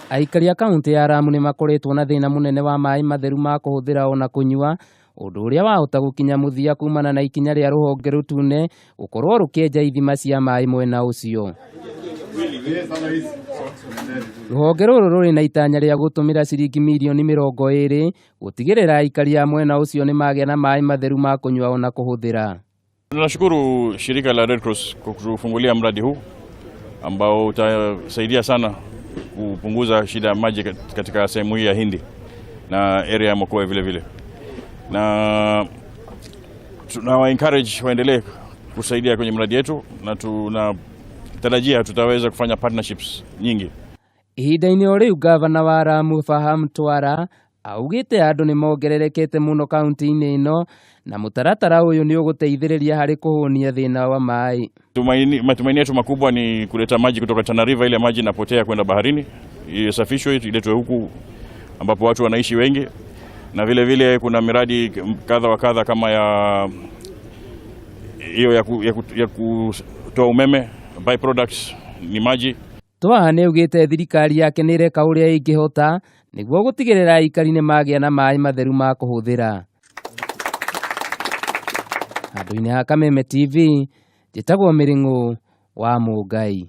Aikari a kaũntĩ ya Lamu nĩ makoretwo na thĩna mũnene wa maĩ matheru ma kũhũthĩra ona kũnyua, ũndũ ũrĩa wahota gũkinya mũthia kumana na ikinya rĩa rũhonge rũtune gũkorwo rũkĩenja ithima cia maĩ mwena ũcio. Rũhonge rũrũ rũrĩ na itanya rĩa gũtũmĩra ciringi mirioni 20 gũtigĩrĩra aikari a mwena ũcio nĩ magĩa na maĩ matheru ma kũnyua ona kũhũthĩra. Tunashukuru shirika la Red Cross kwa kutufungulia mradi huu ambao utasaidia sana kupunguza shida ya maji katika sehemu hii ya Hindi na area ya Mokowe vile vile, na tunawa encourage waendelee kusaidia kwenye mradi yetu, na tunatarajia tutaweza kufanya partnerships nyingi. Ihinda-inĩ o rĩu, ngavana wa Lamu Faham Twala augĩte andũ nĩ mongererekete mũno kaunti-inĩ ĩno na mũtaratara ũyũ nĩ ũgũteithĩrĩria harĩ kũhũnia thĩna wa maĩ. Matumaini yetu makubwa ni kuleta maji kutoka Tana River, ile maji inapotea kwenda baharini, isafishwe iletwe huku ambapo watu wanaishi wengi, na vile vile kuna miradi kadha wa kadha kama ya hiyo ya kutoa umeme, byproducts ni maji. Twaha nĩ augĩte thirikari yake nĩ ĩreka ũrĩa ĩngĩhota nĩguo gũtigĩrĩra aikari nĩ magĩa na maĩ matheru ma kũhũthĩra. Handũ-inĩ ha Kameme TV, njĩtagwo Mĩrĩng'ũ wa Mũngai.